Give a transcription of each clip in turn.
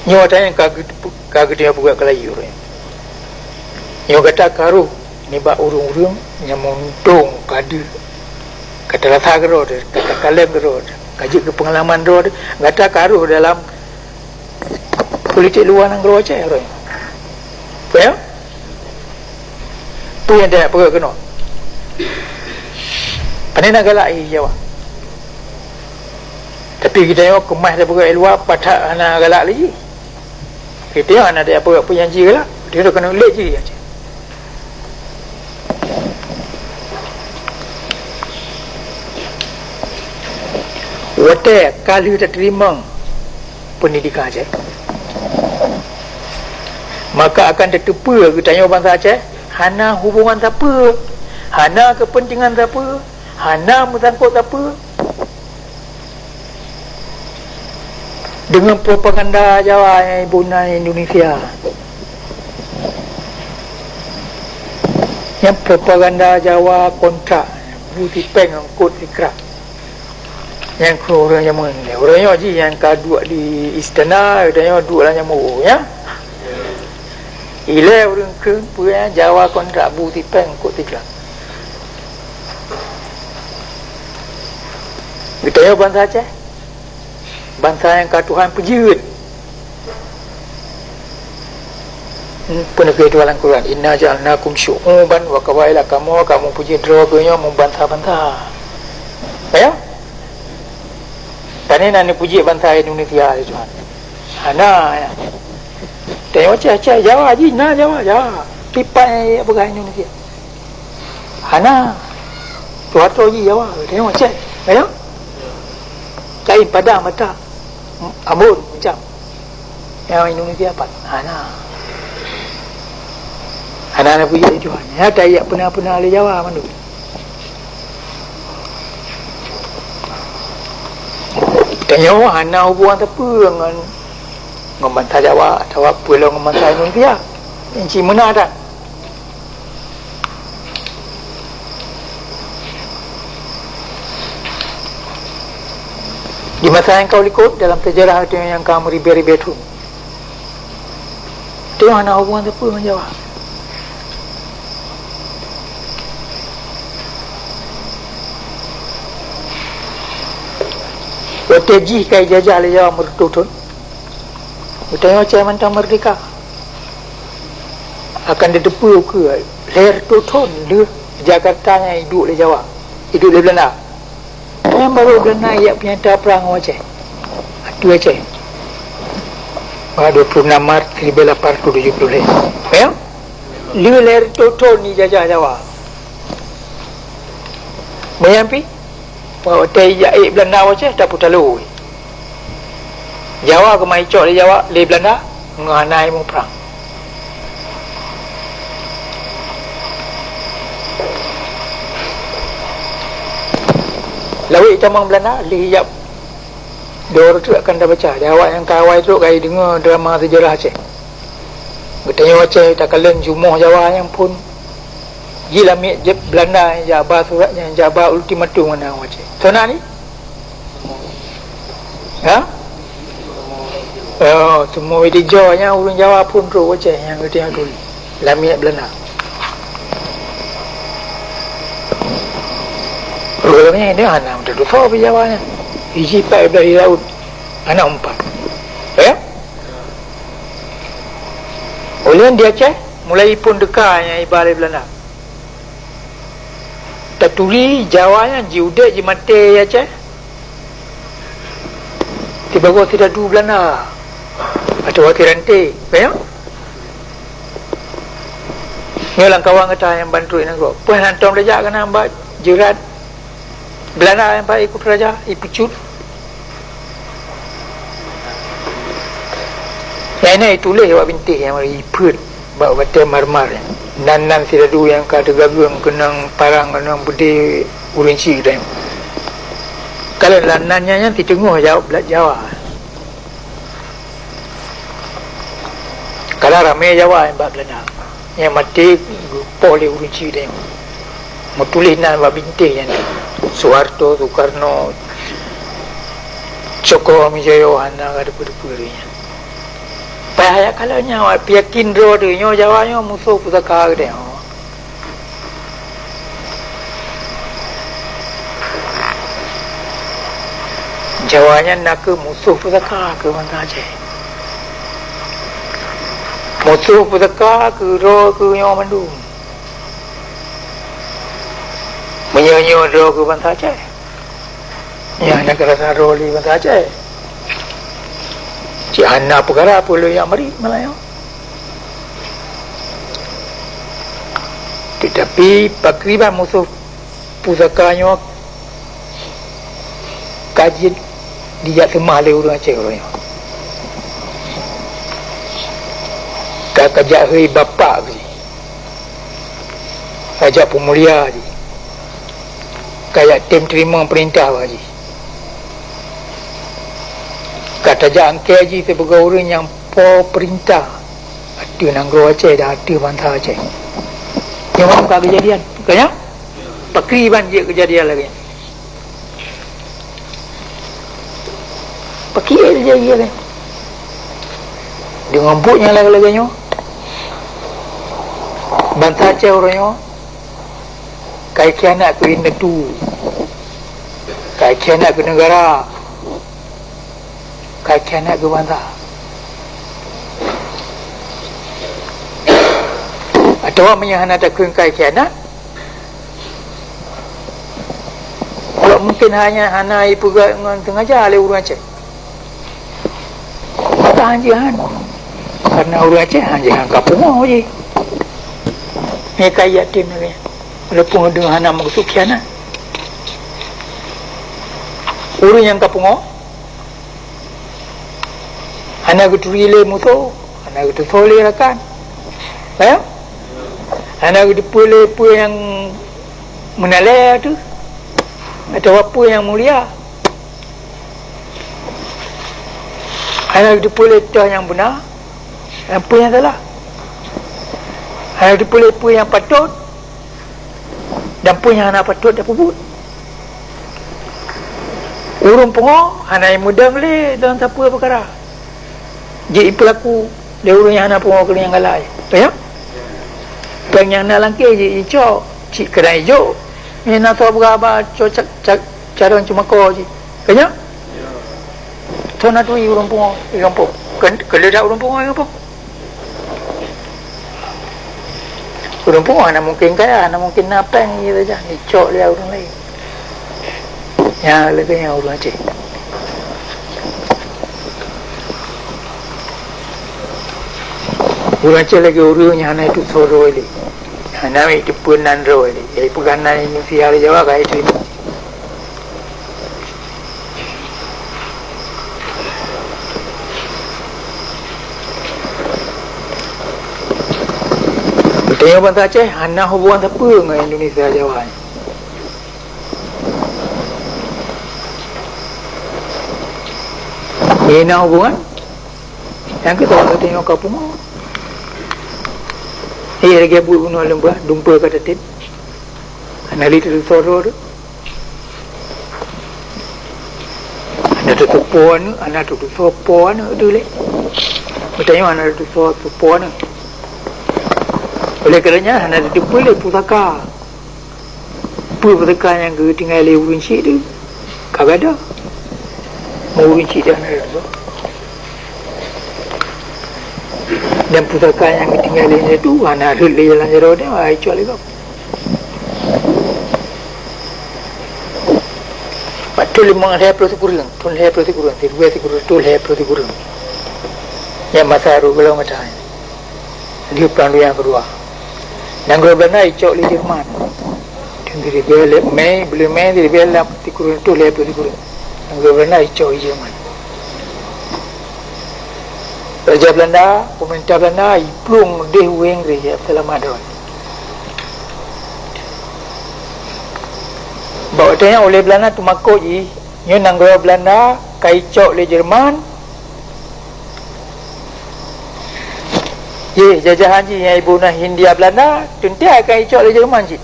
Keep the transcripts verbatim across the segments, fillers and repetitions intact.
Nyoe ata nyang ka geu-, ka geutanyoe peugah keulayi uroe nyoe. Nyoe gata ka rôh nibak ureuëng-ureuëng nyang meuuntông ka deuh, ka tarasa keudroe, ka takalon keudroe, ka jeuet keu peungalaman droe, gata ka rôh dalam politik luwa nanggroe Aceh uroe nyoe. Peue nyoe? Peue nyang tajak peugah keunoe? Pane na galak i Jawa. Tapi geutanyoe keumah tapeugah i luwa, pat that hana galak lé jih. Geutanyoe hana tajak peugah peue nyang jih galak. Geutanyoe keuneuk lé jih aja. Watée ka lheueh tateurimong pendidikan Aceh, maka akan tateupeue geutanyoe bansa Aceh hana hubungan sapeue, hana keupeuntengan sapeue, hana meusangkot sapeue deungon propaganda Jawa nyang iboh nan Indonesia. Nyan propaganda Jawa kontrak, bu sipéng ngon kot sikrak. Nyang keu ureuëng jameun lé. Ureuëng nyoe jih nyang ka duek di istana, ureuëng nyoe duek lam jamur, ya. Ilée ureuëng kheun peue, ya, Jawa kontrak bu sipéng kot sikrak. Geutanyoe bansa Aceh, bansa nyang ka Tuhan peujeuet. Hmm, peue neukheun Tuhan lam Quran, "Inna ja'alnakum syu'uban wa qabaila", kamoe ka meupeujeuet droe geuh nyoe meubansa-bansa. Ya? Tani na neupeujeuet bansa Indonesia lé Tuhan? Hana, ya. Tanyoe Aceh, Aceh, Jawa jih na Jawa, Jawa. Kiban nyang peugah Indonesia. Hana. Soeharto jih Jawa, tanyoe Aceh. Tanyoe? Kain, Padang, Batak, Ambon, macam. Nyang Indonesia pat? Hana. Hana na peujeuet Tuhan. Nyata jak peuna-peuna lé Jawa mandum. Tanyoe hana hubungan sapeue ngon, ngon bansa Jawa atawa peue lom ngon bansa Indonesia. Nyan cit meunan that. Di masa nyang ka likot, dalam sejarah geutanyoe nyang ka meuribée-ribée thon, geutanyoe hana hubungan sapeue ngon Jawa. Watée jih ka ijajah lé Jawa meureutoh thon, geutanyoe Aceh mantong meurdehka. Akan tateupeue ukeue lhée reutôh thon lheueh Jakarta nyan iduek lé Jawa, iduek lé Beulanda. Nyan barô Beulanda ijak peunyata prang ngon Aceh, ateueh Aceh. Bak dua puluh enam Maret seribu lapan ratus tujuh puluh lhée. Ya? Lheueh lhée reutôh thon ijajah Jawa. Meunyan pih, watée ijak ék Beulanda u Aceh, tapeutalo. Jawa keumah icok lé Jawa, lé Beulanda, ngon hana ilmu prang. Lawét tamong Beulanda, lheueh ijak dua reutôh akan tabaca. Jawa nyang ka awai trok ka ideungoe drama sejarah Aceh. Geutanyoe Aceh takalon jumoh Jawa nyang phon jilamiet jeuet Beulanda nyang jak ba surat, nyang jak ba ultimatum ngon ureuëng Aceh. Soe na ni? Ha? Oh, teuma di Jawa nyang ureuëng Jawa phon trok Aceh nyang geutanyoe turi. Lamiet Beulanda. Ureuëng nyan dia hana meututoe soe Jawa nyan. Iji pat ibadah di laut. Aneuk empat. Ya? Ulôn di Aceh, mulai phon teuka nyang iba lé Beulanda. Taturi Jawa nyan jiudép jimaté di Aceh. Sibagoe sidadu Beulanda. Atawa sirante, ka nyan? Nyoe lam kawan gata nyang ban trok nanggroe. Peue hana tom tajak keunan bak jeurat Beulanda nyang bak ikut raja, ipeucut. Nyang na ituléh bak bintéh nyang ipeuet bak batée marmar nyan. Nan-nan sidadu nyang ka teugageung keunong parang, keunong beudé ureuëng chik tanyoe. Kalau lam nan nyan, nyan siteungoh jaweueb blat Jawa. Ka na ramé Jawa nyang bak Beulanda, nyang maté geupoh lé ureuëng chik tanyoe. Meutuléh nan bak bintéh nyan, Soeharto, Sukarno, Cokroaminoyo, hana ka teupeue-teupeue lé nyan. Payah jak kalon nyan, awak peuyakin droe teuh nyoe Jawa nyoe musoh pusaka geutanyoe. Jawa nyan nakeuh musoh pusaka keu bansa Aceh. Musoh pusaka keu droe keu nyoe mandum. Meunyoe nyoe droe keu bansa Aceh, nyan hana keurasa droe lé bansa Aceh. Cit hana peukara peue lé nyang meurit malah nyoe. Teutapi pakriban musoh pusaka nyoe ka jeuet dijak seumah lé ureuëng Aceh uroe nyoe. Ka, ka jak hôi bapak jih, ka jak peumulia jih, ka jak tem teurimong peurintah bak jih. Ka tajak angkée jih sibagoe ureuëng nyang po peurintah ateueh nanggroe Aceh dan ateueh bansa Aceh. Nyoe ka keujadian, ka nyan? Pakriban jeuet keujadian lagée nyan. Pakriban jeuet keujadian lagée nyan. Deungon buet nyang lagée-lagée nyoe, bansa Aceh uroe nyoe ka ikhianat keu indatu, ka ikhianat keu neugara, ka ikhianat keu bansa. Atawa meunyoe hana takheun ka ikhianat, awak mungken hana, hana ipeugah ngon sengaja lé ureuëng Aceh. Maka hanjeuet han. Karena ureuëng Aceh hanjeuet han ka pungoe jih. Nyoe ka yatim lagée nyan. Walaupun ureuëng hana meukeusut khianat. Ureuëng nyang ka pungoe, hana geuturi lé musoh, hana geutusoe lé rakan. Ya? Hana geuteupeue lé peue nyang meunalée teuh, atawa peue nyang mulia. Hana geuteupeue lé toh nyang beuna, dan peue nyang salah. Hana geuteupeue lé peue nyang patot, dan peue nyang hana patot tapeubuet. Ureuëng pungoe hana jimeudong lé dalam sapeue peukara. Jeuet jipeulaku lé ureuëng nyang hana pungoe keu nyang galak. Ka nyan? Péng nyang na lam kèh jeuet jicok, cit keunan ijok. Nyang na soe beuraba cok ca-, ca-, carông ceumako jih. Ka nyan? Soe na turi ureuëng pungoe di gampông? Keu-, keuleudap ureuëng pungoe di gampông. Ureuëng pungoe hana mungken kaya, hana mungken na péng jih saja, jicok lé ureuëng laén. Nyan lagée nyan ureuëng Aceh. Ureuëng Aceh lagée ureuëng nyang hana itusoe droe lé. Hana meuteupeu nan droe lé. Nyang jipeugah nan Indonesia lé Jawa ka jiteurimong. Geutanyoe bansa Aceh hana hubungan sapeue ngon Indonesia Jawa nyoe. Nyang na hubungan, nyang keudua geutanyoe ka pungoe. Eh, lagée buet bunoe leumbah, dumpeue ka tatem. Hana lé teutusoe droe teuh. Hana teutusoe po aneuëk, hana teutusoe po aneuëk teuh lé. Geutanyoe hana teutusoe po aneuëk. Oleh karenanya hana teutupeue lé pusaka. Peue pusaka nyang geutinggai lé ureuëng chik teuh ka gadôh. Meu ureuëng chik teuh hana gadôh. Dan pusaka nyang geutinggai lé indatu hana rhot lé jalan jaroe teuh, ai cok lé gob. Bak thon limong lhée ploh sikureueng, thon lhée ploh sikureueng, siribée sikureueng reutôh lhée ploh sikureueng. Nyan masa rot gohlom gata nyan. Lheueh Prang Dunia Keudua. Nanggroe Beulanda jicok lé Jerman. Thon siribée lhée Mei, buleuen Mei, siribée lam sikureueng reutôh lhée ploh sikureueng. Nanggroe Beulanda jicok lé Jerman. Raja Beulanda, peumeurintah Beulanda, jiplueng udeh u Inggris, seulamat droe. Bak watée nyan ulée Beulanda teumakot jih, nyoe nanggroe Beulanda ka jicok lé Jerman, Jih, jajahan jih nyang iboh na Hindia Beulanda, teuntée akan jicok lé Jerman cit.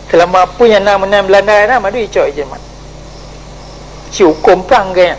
Seulama peue nyang na meunan Beulanda na, mandum jicok lé Jerman. Cit hukôm prang geuh nyan.